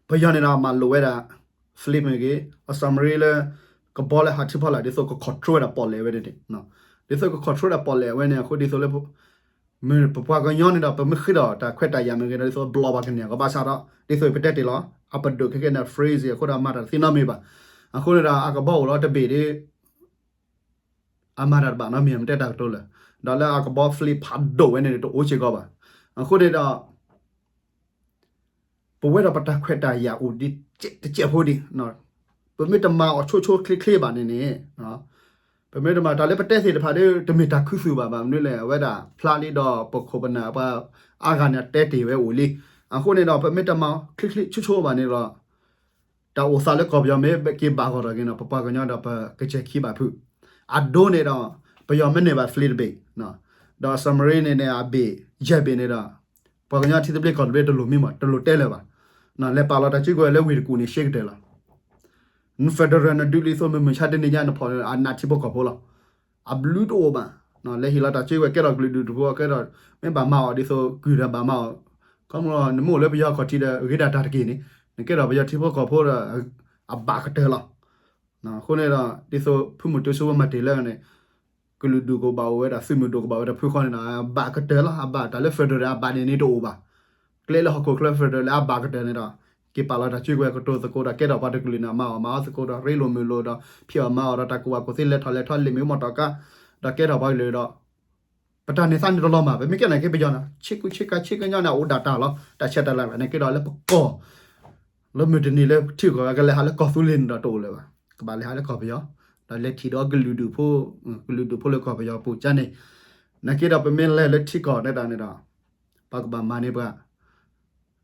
ပယီၤန့ၣ်ဒီးမၤလိာ်ဝဲဒၣ် flip မ့ၢ်ဂ့ၤ အ submarine လၢ ကဘီလၢဟးထံဖီလာ် ဒ်သိးက control ဝဲဒၣ်ပီၣ်လဲၣ်ဝဲန့ၣ်န့ၣ် ဒ်သိးက control ဝဲဒၣ်ပီၣ်လဲၣ်ဝဲန့ၣ် အဃိဒ်သိးလၢ မ့ၢ်ပပှၤကညီန့ၣ်ဒီး ပမ့ၢ်ဃ့ဒီးတၢ်ခွဲးတၢ်ယာ်မ့ၢ်ဂ့ၤဒီး ဒ်သိးဘျီၣ်ဘၣ်ကန့ၢ်အဂီၢ် ဘၣ်ဆၣ်ဒီး ဒ်သိးပတဲတ့ၢ်လီၤ အပဒိၣ်ခဲခဲန့ၣ် freeze အဃိဒီးမၤတၢ်တသ့နီတမံၤဘၣ်. အဃိန့ၣ်ဒီး အကဘီအိၣ်လီၤတဘ့ၣ်ဒ် အမၤတၢ်တဘၣ်နီတမံၤ မ့ၢ်တဲတၢ်ကတိၤလၢာ်, ဒီးလၢအကဘီ fleet ဖးဒိၣ်ဝဲန့ၣ် တအိၣ်စ့ၢ်ကီးဘၣ်. အဃိန့ၣ်ဒီး ပဝဲဒီးပတၢ်ခွဲးတၢ်ယာ်အိၣ်ဒံးတစဲးဖိဒံး, ပမ့ၢ်တမၤအီၤဆိဆိချ့ချ့ဘၣ်န့ၣ်န့ၣ်, ပမ့ၢ်တမၤတၢ်လၢပတဲသ့ၣ်တဖၣ်ဒီး တမ့ၢ်တၢ်ခူသူၣ်ဘၣ်, ဘၣ်မနုၤလဲၣ် အဝဲဒၣ်ဖျါလံဒီးပခိၣ်ပနၢ်ပှၤ အါဂၤန့ၣ်တဲတ့ၢ်ဝဲအိၣ်လံ. အဃိန့ၣ်ဒီး ပမ့ၢ်တမၤချ့ချ့ဆိဆိဘၣ်န့ၣ်ဒီး တၢ်အိၣ်သးလၢကီၢ်ပယီၤမ့ၢ်က့ၤဘၣ်ဂီၢ်ထီၣ်က့ၤန့ၣ် ပပှၤကညီဒီးပကစဲၤခံဘၣ်ဖုး, အဒိန့ၣ်ဒီး ပယီၤမ့ၢ်န့ၢ်ဘၣ် fleet တဘ့ၣ်, ဒီး submarine န့ၣ်န့ၣ် အဘ့ၣ်ယဲၢ်ဘ့ၣ်န့ၣ်ဒီး ပှၤကညီထံသဘျ့ကီၢ်သဘျ့တလိၣ်မံမီၢ် တလိၣ်တဲလၢၤဘၣ်. လဲၤပာ်လီၤတၢ်စုကဝဲၤလၢဝ့ၢ်တကူၣ်န့ၣ် ရှဲကတၢၢ်လီၤ. federal န့ၣ် ဒုးလံသိးမုၢ်မဆါတနံၤညါ နဖီၣ်အနးထံဖိကီၢ်ဖိလီၤ. အဘျုးတအိၣ်ဘၣ်. လဲၤဟ့ၣ်လီၤတၢ်စုကဝဲၤကဲထီၣ်ကလုာ်ဒူၣ်တဖိ ကဲထီၣ် မ့ၢ်ဘၣ်မၤအီၤဒ်သိးကုၢ်ဒီးဘၣ်မၤအီၤ, ခီဖျိနမ့ၢ်အိၣ်လၢပယီၤခီၣ်ထံးဒီး ဂ့ၤဒၣ်တၢ်တက့ၢ်န့ၣ် နကဲထီၣ်ပယီၤထံဖိကီၢ်ဖိဒီး အဘၣ်ကတၢၢ်လီၤ. အဃိန့ၣ်ဒီး ဒ်သိးဖုမုၢ်တူစူဝဲမၤတ့ၢ်လၢန့ၣ် ကလုာ်ဒူၣ်ကဘၣ်အိၣ်ဝဲဒၣ် သုးမုၢ်ဒိၣ်ကဘၣ်ဝဲဒၣ်ဖုဃီန့ၣ်ဒီး အဘၣ်ကတၢၢ်လီၤ. အဘၣ်တၢ်လၢ federal အဘၣ်န့ၣ်န့ၣ်တအိၣ်ဘၣ်. ကျဲလၢဟီၣ်ခိၣ်ချၢ federal လၢအဘၣ်ကတၢၢ်န့ၣ်ဒီး က့ၤပာ်လီၤတၢ်စုကဝဲၤကတိၤသကိးဒီး ကဲထီၣ်ပှၤတကလုာ်န့ၣ် မၤအီၣ်မၤအီသကိးဒီး ရ့လိာ်မုာ်လိာ်ဒီး ဖံးအီၣ်မၤအီၣ်ဒီး တၢ်ကူၣ်ဘၣ်ကူၣ်သ့လဲၤထီၣ်လဲၤထီၣ် လ့ၣ်မ့ၣ်အူမီၢ်တီၤကါ ဒီးကဲထီၣ်ပှၤကလုာ်ဒီး ပတၢ်န့ၢ်သါန့ၣ်တလီၤမၢ်. ပမ့ၢ်ကဲန့ၣ်က့ၤပယီၤန့ၣ် ဆ့ကူဆ့ကၤဆ့ကညီန့ၣ် အအိၣ်ဒၣ်တၢ်လီၤ. တၢ်ဆဲးတၢ်လၤန့ၣ်က့ၤဒီးလၢပကီၢ် လၢမုၢ်တနံၤလၢထံကီၢ်ကလဲၤဟးလၢကီၢ်သူလ့ၤန့ၣ်ဒီးတအိၣ်လၢၤဘၣ်. ကဘၣ်လဲၤဟးလၢကီၢ်ပယီၤ ဒီးလဲၤထံၣ်ဒီးကလုာ်ဒူၣ်ဖိ ကလုာ်ဒူၣ်ဖိလၢကီၢ်ပယီၤပူၤကန့ၣ်, နာ်က့ဒီးပမ့ၢ်လဲၤလၢထံကီၢ်န့ၣ်တၢ်န့ၣ်ဒီး ပှၤကဘၣ်မၤန့ၢ်ပှၤ,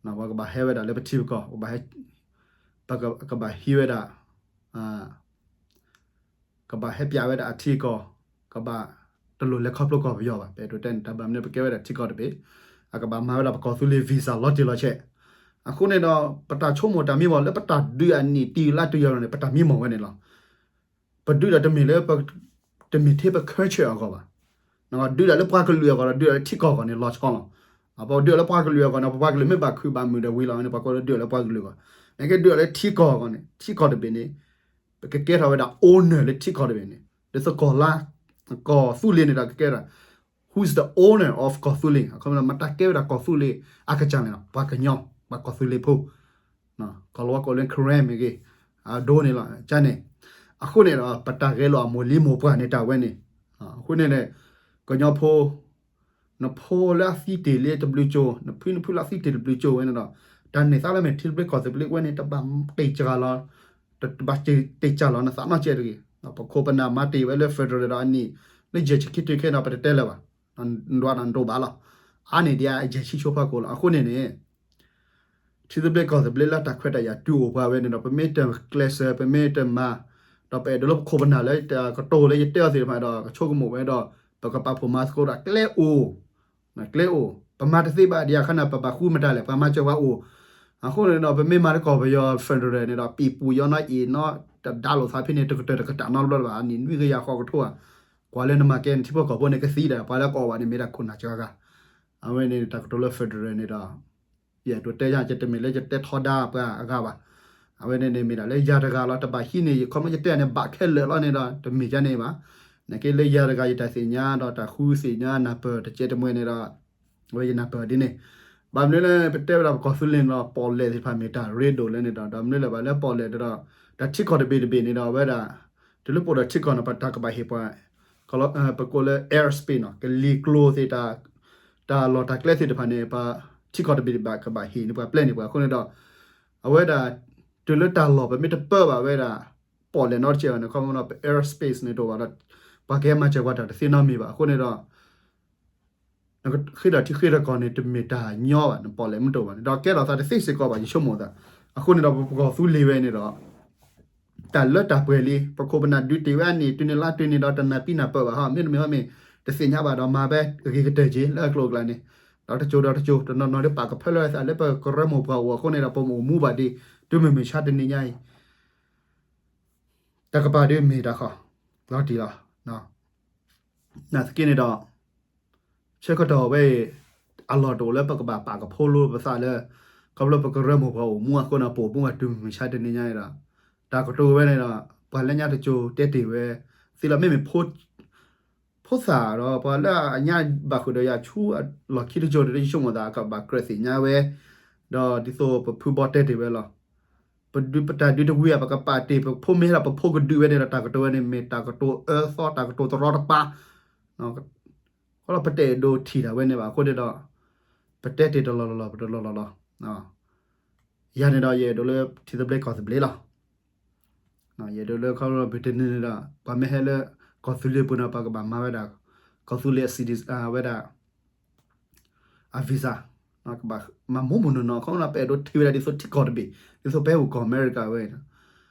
ပှၤကဘၣ်ဟဲဝဲဒၣ်လၢပထံပကီၢ်, ပကဘၣ်ဟံးဝဲဒၣ် ကဘၣ်ဟဲပၠးဝဲဒၣ်အထံအကီၢ်, ကဘၣ်တလိၣ်လဲၤခီဖျိကီၢ်ပယီၤဘၣ်. ပအဲၣ်ဒိးတဲန့ၣ် တၢ်ဘၣ်မနုၤပကဲဝဲဒၣ်ထံကီၢ်တဘ့ၣ်, အကဘၣ်မၤဝဲဒၣ်ပကီၢ်သူလ့ၤ visa လီၤတံၢ်လီၤဆဲး. အဃိန့ၣ်ဒီး ပတၢ်ဆိကမိၣ်တၢ်မံမီၢ်လၢပတၢ်ဒုးအနံၣ်တံၢ်လါတံၢ်ယီၤန့ၣ် ပတၢ်မံမီၢ်ဝဲန့ၣ်လီၤ. ပဒုးဒီးတမ့ၢ်လၢ တမ့ၢ်ထဲပ culture အဂီၢ်ဘၣ်. ဒုးဒၣ်လၢပှၤကလုာ်အဂီၢ်ဒီး ဒုးဒၣ်လၢထံကီၢ်အဂီၢ်န့ၣ် လီၤဆီလီၤ. ပဒုးဒၣ်လၢပှၤကလုာ်အဂီၢ်န့ၣ် ပပှၤကလုာ်မ့ၢ်ဘၣ်ခုၣ်ဘၣ်မုာ်ဒီးဝံၤလီၤန့ၣ် ပှၤကိးလၢဒုးဒၣ်လၢပှၤကလုာ်အဂီၢ်, နာ်က့ဒုးဒၣ်လၢထံကီၢ်အဂီၢ်န့ၣ် ထံကီၢ်တဘ့ၣ်န့ၣ် ပကကဲထီၣ်ဝဲဒၣ် owner လၢထံကီၢ်တဘ့ၣ်န့ၣ် ဒ်သိးကီၢ်လါ ကီၢ်သူလ့ၤန့ၣ်ဒီးကကဲဒၣ် who's the owner of ကီၢ်သူလ့ၤ, အခီပညီမတၤကဲဝဲဒၣ်ကီၢ်သူလ့ၤအကစၢ်န့ၣ်လီၤ. ပှၤကညီ ပှၤကီၢ်သူလ့ၤဖိ ကီၢ်လီၤဝါကိးလၢ Karen မ့ၢ်ဂ့ၤ, အဒိန့ၣ်လီၤ ကန့ၣ်. အဃိန့ၣ်ဒီး ပတၢ်ဂဲၤလိာ်အမိၢ်လံမိၢ်ပှၢ်န့ၣ်တၢ်ဝဲန့ၣ်, အဃိန့ၣ်န့ၣ် ကညီဖိ နဖိလၢအသံတ့ၢ်လံတဘျုးကၠိ, နဖုနဖုလၢအသံတ့ၢ်တဘျုးကၠိဝဲန့ၣ်ဒီး တၢ်န့ၢ်သါလၢမ့ၢ်ထံသဘျ့ကီၢ်သဘျ့ဝဲန့ၣ် တဘၣ်တ့ၢ်စှၤလီၤ, တဘၣ်တ့ၢ်စှၤလီၤနသးနီၢ်ကဲတဂ့ၤ. ပခိၣ်ပနၢ်မၤတ့ၢ်ဝဲလၢ federal ဒီးအနံၣ် လၢယဲၢ်ဆံခံတုၤခဲဒီး ပတတဲလၢၤဘၣ်, နဒွးနဒိးဘၣ်လီၤ. အါန့ၢ်ဒံးအယဲၢ်ဆံဆိဖီခိၣ်လီၤ. အဃိန့ၣ်န့ၣ် ထံသဘျ့ကီၢ်သဘျ့လၢတၢ်ခွဲးတၢ်ယာ်တုၤအိၣ်ပှၤဝဲန့ၣ်ဒီး ပမ့ၢ်တကျဲးစၢး ပမ့ၢ်တမၤ ဒီးပအဲၣ်ဒိးလၢပခိၣ်ပနၢ်လၢတၢ်ကတိၤလၢယတဲအီၤသ့ၣ်တဖၣ်ဒီး ကဆိကမိၣ်ဝဲဒီး ပကပာ်ဖှိၣ်မၤသကိးဒီးကျဲအိၣ်, ကျဲအိၣ်, ပမၤတသ့ဘၣ်ဒံးအခါန့ၣ် ပဘၣ်ဃုမတၤလဲၣ် ပှၤမၤစၢၤပှၤအိၣ်. အဃိန့ၣ်ဒီး ပမ့ၢ်မၤလၢကီၢ်ပယီၤ federal န့ၣ်ဒီး ပံာ်ပူၤယီနီအ့ၣ်နီ တဒါလိာ်သးဖဲန့ၣ် တကတၢၢ်တကတၢၢ်နီတဘျီဘၣ် အနံၣ်နွံကယၤဃိးကထိဧါ, ကွၢ်လၢနမၤကဲန့ၣ် ထံဖိကီၢ်ဖိန့ၣ်ကသံဒီး ပှၤလၢကအီၣ်ဘၣ်န့ၣ် မ့ၢ်ဒၣ်ခိၣ်နၢ်စှၤဂၤ အဝဲန့ၣ်တၢ်ကတိၤလၢ federal န့ၣ်ဒီး ယအဲၣ်ဒိးတဲယၤ ယတမ့ၢ်လၢယတဲထီဒါပှၤအဂၤဘၣ်. အဝဲန့ၣ်န့ၣ်မ့ၢ်ဒၣ်လၢယၤတဂၤလီၤ တဘၣ်ဟံးန့ၢ် ယခီဖျိယတဲန့ၣ် ဘၣ်ခဲလၢာ်လီၤန့ၣ်ဒီး တမ့ၢ်ယၤန့ၣ်ဘၣ်. နာ်က့လၢယၤတဂၤ ယတၢ်သ့ၣ်ညါဒီးတၢ်ဃုသ့ၣ်ညါနၢ်ပၢၢ်တကဲတမှဲၤန့ၣ်ဒီး အဝဲယနၢ်ပၢၢ်ဒ်န့ၣ် ဘၣ်မနုၤလၢပတဲဝဲဒၣ်ပကီၢ်သူလ့ၤန့ၣ်ဒီး ပီၣ်လဲၣ်သ့ၣ်တဖၣ်မ့ၢ်တၢ်ရ့ဒိၣ်လဲၣ်န့ၣ်ဒီး ဒီးမနုၤလဲၣ်ဘၣ်လၢပီၣ်လဲၣ်ဒီး တၢ်ထံကီၢ်တဘ့ၣ်တဘ့ၣ်န့ၣ်ဒီး အဝဲဒၣ် တုၤလၢပအိၣ်ဒီးထံကီၢ်န့ၣ် ပတၢ်ကဘၣ်ဟ့ၣ်ပှၤ ပကိးလၢ airspace န့ၣ် ကလံၤကျိၤသ့ၣ် တၢ်လီၢ်တၢ်ကျဲသ့ၣ်တဖၣ်န့ၣ် ပထံကီၢ်တဘ့ၣ်တဘ့ၣ်ကဘၣ်ဟ့ၣ်န့ၢ်ပှၤ ပျဲန့ၢ်ပှၤအဃိန့ၣ်ဒီး အဝဲဒၣ် တုၤလၢတၢ်လီၢ်ပမ့ၢ်တပၢဘၣ်ဝဲဒၣ် ပီၣ်လဲၣ်နီတကဲဘၣ်န့ၣ် ခီဖျိပ airspace န့ၣ်တအိၣ်ဘၣ်ဒီး ပှၤကဟဲမၤစၢၤပှၤတၢ်တသ့နီတမံၤဘၣ်အဃိန့ၣ်ဒီး ဃ့ဒီးထံဃ့ဒီးကီၢ်န့ၣ် တမ့ၢ်တၢ်ညီဘၣ် နပီၣ်လဲၣ်မ့ၢ်တအိၣ်ဘၣ်န့ၣ် ဒီးကဲထီၣ်သးတသ့စ့ၢ်ကီးဘၣ် ယဆိကမိၣ်သး. အဃိန့ၣ်ဒီး ပကီၢ်သူလ့ၤဝဲန့ၣ်ဒီး တၢ်လၢတၢ်ပှဲၤလံ ပခိၣ်ပနၢ်ဒုးတ့ၢ်ဝဲအနံၣ် တုၤန့ၣ်လါတုၤန့ၣ်ဒီး တနၢ်ပံနၢ်ပၢၢ်ဘၣ်ဟီ မ့တမ့ၢ်ဟီမ့ၢ် တသ့ၣ်ညါဘၣ်ဒီးမၤဖဲအဂ့ၤကတၢၢ်က့ၤ လၢအကျိၤအကျဲန့ၣ် ဒီးတစိၤဒီးတစိၤ တနီၤနီၤဒ်ပာ်ကဖၢလၢသးလၢပကရၢမိၢ်ပှၢ်အိၣ်အဃိန့ၣ်ဒီး ပမ့ၢ်အိၣ်မူဘၣ်ဒံး တုၤမုၢ်မဆါတနံၤညါအံၤ တၢ်ကပၤဒ်မ့ၢ်တၢ်ဃီ လီၤတံၢ်လီၤ. နာ်သက့န့ၣ်ဒီး ဆၢကတီၢ်ဝဲအံၤ အလီၢ်တအိၣ်လၢပကဘၣ်ပာ်ကဖိလိပသးလၢ ခီဖျိပကရၢမိၢ်ပှၢ်အိၣ်မူအဃိန့ၣ် ပအိၣ်မူဘၣ်တုၤမုၢ်မဆါတနံၤညါအံၤဒီး တၢ်ကတိၤဝဲန့ၣ်ဒီး ပှၤလၢညါတစိၤတဲတ့ၢ်ဝဲ သ့လီၤမ့မ့ၢ် ဖိသၣ်ဒီး ပှၤလၢအညါဘၣ်ဃုာ်ဒီးယၤဆူအလီၢ်ခံတစိၤဒီး ယဆိကမိၣ်သး ကဘၣ်ကြၢးသ့ၣ်ညါဝဲ ဒီးဒ်သိးပဖုဘီတဲတ့ၢ်ဝဲလီၤ. ပဒုးပတၢ်ဒုးတဝံၤဧါ ပကပာ်တ့ၢ် ပဖိမ့ၢ်ဟဲဒီး ပဖိကဒုးဝဲန့ၣ်ဒီး တၢ်ကတိၤဝဲန့ၣ် မ့ၢ်တၢ်ကတိၤအၢသီ တၢ်ကတိၤတရီတပါ အဃိဒီးပတအဲၣ်ဒိးထံၣ်ဒၣ်ဝဲန့ၣ်ဘၣ်အဃိန့ၣ်ဒီး ပတဲတ့ၢ်တလီၢ်လီၢ်လီၢ် ပတလီၢ်လီၢ်လီၢ်. ယၤန့ၣ်ဒီး ယအဲၣ်ဒိးလၢထံသဘျ့ကီၢ်သဘျ့လီၤ. ယအဲၣ်ဒိးလၢခီဖျိ Britain န့ၣ်ဒီး ပှၤမ့ၢ်ဟဲလၢ ကီၢ်သူလ့ၤပူၤန့ၣ် ပှၤကဘၣ်မၤဝဲဒၣ် ကီၢ်သူလ့ၤအ citizen ဝဲဒၣ် အ visa ကဘၣ်မၤမူမူနီၢ်နီၢ် ခီဖျိပအဲၣ်ဒိးထံၣ်ဝဲဒၣ်ဒ်သိးထံကီၢ်တဘ့ၣ် ဒ်သိးပဟဲအိၣ်ကီၢ်အမဲရကၤဝဲ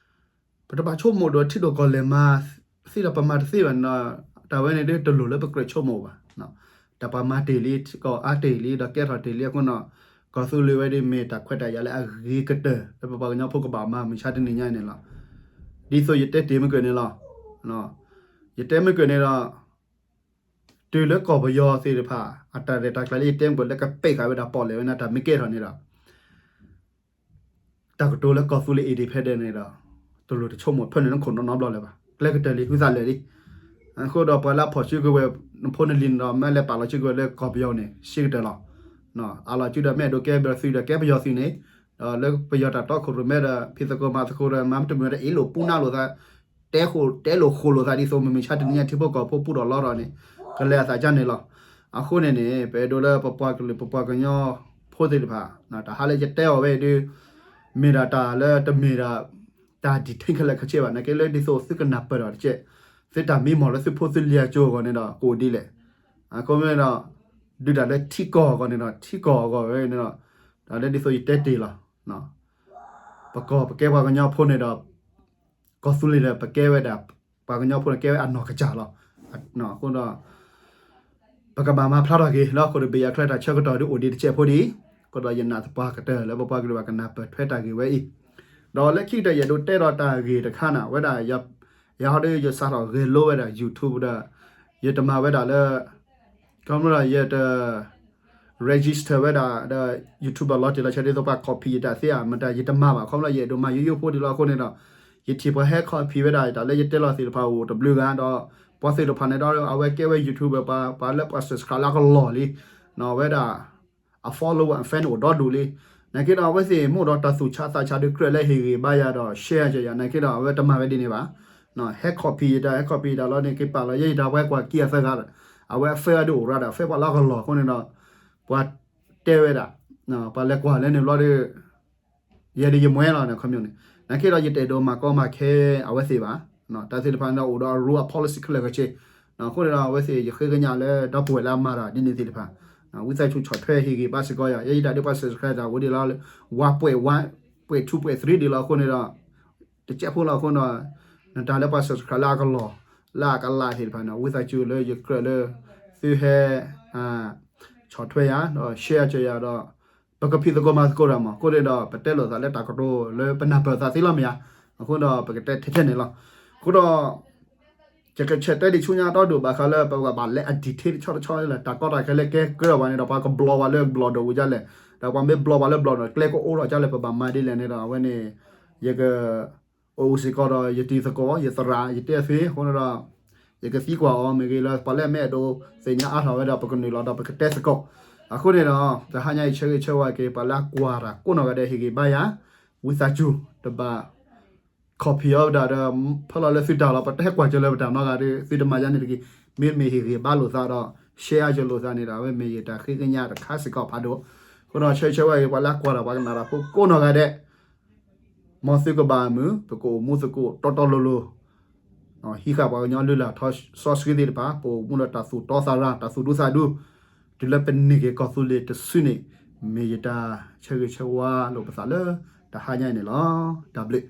ပတဘၣ်ဆိကမိၣ်ဒီးထံဒိၣ်ကီၢ်လဲၢ်မၤသ့ဒီးပမၤတသ့ဘၣ်န့ၣ်ဒီး တၢ်ဝဲန့ၣ်ဒ်တလိၣ်လၢပကြၢးဆိကမိၣ်ဘၣ်. တၢ်ပှၤမၤတ့ၢ်လံ ထံကီၢ်အါတ့ၢ်လံ ဒီးကဲထီၣ်တ့ၢ်လံအဃိန့ၣ် ကီၢ်သူလ့ၤဝဲဒ်မ့ၢ်တၢ်ခွဲးတၢ်ယာ်လၢအဂ့ၤကတၢၢ် လၢပပှၤကညီဖိကဘၣ်မၤမုၢ်ဆါတနံၤညါန့ၣ်လီၤ. ဒ်သိးယတဲတ့ၢ်မုၢ်ကၢၢ်န့ၣ်လီၤ. ယတဲမုၢ်ကၢၢ်န့ၣ်ဒီး တုၤလၢကီၢ်ပယီၤသ့ၣ်တဖၣ် အတၢ်ရဲၣ်တၢ်ကျဲၤလၢယတဲမုၢ်ကၢၢ်လၢကပဲာ်ဃာ်ဝဲဒၣ်ပီၣ်လဲၣ်ဝဲန့ၣ် တၢ်မ့ၢ်ကဲထီၣ်န့ၣ်ဒီး တၢ်ကတိၤလၢကီၢ်သူလ့ၤ independent န့ၣ်ဒီး တလိၣ်တဆိကမိၣ်ဖဲန့ၣ် နခိၣ်နီၢ်နီၢ်ဘျီလၢၤဘၣ်. ကျဲကတၢၢ်လံ ဟုသးလၢာ်လံ. အဃိဒီးပှၤလၢအဖီၣ်စုကဝဲၤ နဖိနလံၤန့ၣ်ဒီး မ့ၢ်လဲၤပာ်လီၤစုကဝဲၤလၢကီၢ်ပယီၤန့ၣ် ရှဲကတၢၢ်လီၤ. အလီၤစုဒီးမ့ၢ်အဲၣ်ဒိးကဲပယီၤသုးဒီးကဲပယီၤသုးန့ၣ်, ဒီးလၢပယီၤတၢ်တီခိၣ်ရိၣ်မဲဒီး ဖံးသကိးမၤသကိးဒီး မၤမတမုာ်ဒီးအ့ၣ်လိာ်ပူနါလိာ်သး တဲဃိၣ်တဲလိာ်ဃိၣ်လိာ်သး ဒ်သိးမုၢ်မဆါတနံၤညါထံဖိကီၢ်ဖိပူထီၣ်လီထီၣ်န့ၣ် ကလဲၤအသးကန့ၣ်လီၤ. အဃိန့ၣ်န့ၣ် ပအဲၣ်ဒိးလၢပပှၤကလုာ်ပပှၤကညီဖိသ့ၣ်တဖၣ် တၢ်ဟးလၢယတဲအီၤဝဲအံၤဒုး မ့ၢ်ဒၣ်တၢ်လၢတမ့ၢ်ဒၣ် တၢ် detail ခဲလၢာ်ခဲဆ့ဘၣ် နာ်က့လၢဒ်သိးသုကနၢ်ပၢၢ်ထီၣ်တက့ၢ်, သုတၢ်မံမီၢ်လၢသုဖိသုလံၤအကၠိအဂီၢ်န့ၣ်ဒီး ကအိၣ်ဒ်လဲၣ်. အဃိန့ၣ်ဒီး ဒုးတၢ်လၢထံကီၢ်အဂီၢ်န့ၣ်ဒီး ထံကီၢ်အဂီၢ်ဝဲန့ၣ်ဒီး တၢ်လၢဒ်သိးယတဲတ့ၢ်လီၤ. ပကီၢ်ပကဲပှၤကညီဖိန့ၣ်ဒီး ကီၢ်သူလ့ၤဒီးပကဲဝဲဒၣ် ပှၤကညီဖိန့ၣ်ကဲဝဲအနီၢ်ကစၢ်လီၤ. အဃိဒီး ပကဘၣ်မၤဖျါထီၣ်က့ၤ လၢဟီၣ်ခိၣ်တဘ့ၣ်အံၤအချၢ တၢ်ဆၢကတီၢ်ဒုးအိၣ်ဒံးတစဲးဖိဒံး, အဃိဒီးယနာ်သပှၢ်ကတၢၢ်လၢပပှၤကလုာ်ဘၣ်ကနၢ်ပၢၢ်ထွဲတၢ်ဂ့ၢ်ဝဲအံၤ, ဒီးလၢခံကတၢၢ်ယအဲၣ်ဒိးတဲဒီးတၢ်ဂ့ၢ်တခါန့ၣ် ဝဲဒၣ် ယၤဟီဒုးယစးထီၣ်ဂဲၤလိဝဲဒၣ် YouTube ဒီး ယတမၤဝဲဒၣ်လၢ ခီဖျိဒီးယတ register ဝဲဒၣ်ဒီး YouTube လီၤတံၢ်လီၤဆဲးဒ်သိးပှၤ copy ယတၢ်သ့ဧါ မတၤ ယတမၤဘၣ် ခီဖျိယအဲၣ်ဒိးမၤယိယိဖိဒံးလီၤအဃိန့ၣ်ဒီး ယထံၣ်ပှၤဟဲ copy ဝဲဒၣ်ယတၢ်လၢယတဲလီၤသ့ၣ်တဖၣ်အိၣ်တဘျုးဂၤဒီး ပှၤသ့ၣ်တဖၣ်န့ၣ်ဒီး အဝဲကဲဝဲ YouTuber ပှၤ ပှၤလၢပှၤ subscribe လၢအကလီၢ်လံ ဝဲဒၣ် အ follower အ fan အိၣ်ဒီဒူၣ်လံ. နာ်က့ဒီးအဝဲသ့ၣ်မိၣ်ဒီးတၢ်သူၣ်ဆါသးဆါဒုး ကြၢးလၢဟ့ၣ်ဂံၢ်ဘါယၤဒီး share ယၤ နာ်က့ဒီးအဝဲတမၤဝဲဒ်န့ၣ်ဘၣ်. ဟဲ copy ယတၢ် ဟဲ copy ယတၢ်လီၤန့ၣ် က့ၤပာ်လီၤယဲယတၢ် ပှၤကွၢ်ခံဂၤသၢဂၤဒီး အဝဲအ fan ဒုးအိၣ်ရၤဒီး အ fan ပှၤလၢအကလီၢ်အဃိန့ၣ်ဒီး ပှၤတဲဝဲဒၣ် ပှၤလဲၤကွၢ်လၢန့ၣ်ဘျီဒီး ယဲဒၣ်ယမွဲလီၤန့ၣ် ခီပညီန့ၣ် နာ်က့ဒီးယတအဲၣ်ဒိးမၤကီမၤခဲအဝဲသ့ၣ်ဘၣ်. တၢ်သ့ၣ်တဖၣ်န့ၣ်ဒီးအိၣ်ဒီးအ rule အ policy ခဲလၢာ်ခဲဆ့ အဃိန့ၣ်ဒီးအဝဲသ့ၣ် ယဃ့ကညးလၢဒီပုၢ်ဝဲၢ်လၢအမၤတၢ်ဒ်န့ၣ်သ့ၣ်တဖၣ် ဝံသးစူၤဆီၣ်ထွဲဟ့ၣ်ဂံၢ်ဘါစ့ၢ်ကီးယၤ ယဲယတၢ်ဒ်ပှၤ subscribe တၢ်အိၣ်ဒံးလီၤ ဝါပှဲၤဝါ ပှဲၤထူပှဲၤသရံးဒံးလီၤအဃိန့ၣ်ဒီး တကဲးဖိလီၤအဃိန့ၣ်ဒီး နတၢ်လၢပှၤ subscribe လၢအကလီၢ် လၢအကလးသ့ၣ်တဖၣ်န့ၣ် ဝံသးစူၤလၢယကြၢးလၢ သုဟဲ ဆီၣ်ထွဲယၤ ဒီး share ကၢၤယၤဒီး ပကဖံးသကိးမၤသကိးတၢ်မး အဃိန့ၣ်ဒီး ပတဲလိာ်သးလၢတၢ်ကတိၤလၢပနၢ်ပၢၢ်သးသ့လီၤမ့ၢ်ဧါ. အဃိဒီးပကတဲထဲထဲန့ၣ်လီၤ. အဃိဒီး ယကဆဲးတဲဒံးဆူညါတီဒိၣ်ဘၣ်ဃးလၢပကဘၣ်လဲၤအ detail တဆီတဆီလၢ တၢ်ကီတၢ်ခဲလၢကဲကၢအီၤဘၣ်န့ၣ်ဒီး ပှၤကဘျီဝဲလၢဘျီၣ်ဒိၣ်ဝံၤဒ်လဲၣ်, ဒီးပှၤမ့ၢ်ဘျီဝဲလၢဘျီၣ်ဒိၣ် ကျဲကအိၣ်ထီၣ်ဒ်လဲၣ် ပဘၣ်မၤဒ်လဲၣ်န့ၣ်ဒီး အဝဲန့ၣ် ယက အိၣ်စ့ၢ်ကီးဒီးယတံၤသကိး ယသရၣ် ယတဲအသွံၣ်အဃိန့ၣ်ဒီး ယကသံကွၢ်အီၤမ့ၢ်ဂ့ၤလၢ ပှၤလၢအမ့ၢ်အဲၣ်ဒိးသ့ၣ်ညါအါထီၣ်ဝဲဒီး ပကနုာ်လီၤဒီးပကတဲသကိး. အဃိန့ၣ်ဒီး တဟါညါအံၤဆၢဂ့ၤဆၢဝါက့ၤ ပှၤလၢအကွၢ်တၢ်ကိးနီၢ်ဂၤဒဲး ဟ့ၣ်ဂံၢ်ဘါယၤ ဝံသးစူၤ တဘၣ် copy အီၤဝဲဒၣ်ဒီး ဖဲလီၤလၢသုတၢ်လီၤ ပတဟဲကွၢ်ကၢၤလၢပတၢ်နီတဂၤဒီး သုတမၤယၤန့ၣ်တဂ့ၤ. မ့မ့ၢ်ဟ့ၣ်ဂံၢ်ဘါလိာ်သးဒီး share ကၢၤလိာ်သးန့ၣ်ဒီး အဝဲမ့ၢ်ယတၢ်ဃ့ကညးတခါစ့ၢ်ကီးဖးဒိၣ်. အဃိဒီးဆၢဂ့ၤဆၢဝါက့ၤ ပှၤလၢအကွၢ်တၢ်ပှၤကနၣ်တၢ်ဖိကိးနီၢ်ဂၤဒဲး မ်သုကဘၣ်မုာ် ပကအိၣ်မူသကိးတီတီလိၤလိၤ, ဟံးဃာ်ပှၤကညီလုၢ်လၢ်ထီစီဆှံသ့ၣ်တဖၣ် ပအိၣ်မူဒီးတၢ်သူၣ်တီသးရၤ တၢ်သူၣ်ဒူသးဒူ, တုၤလၢပန့ၢ်က့ၤကီၢ်သူလ့ၤတစုန့ၣ် မ့ၢ်ယတၢ်ဆၢဂ့ၤဆၢဝါလိာ်ပသးလၢတဟါညါအံၤန့ၣ်လီၤ. တၢ်ဘျုး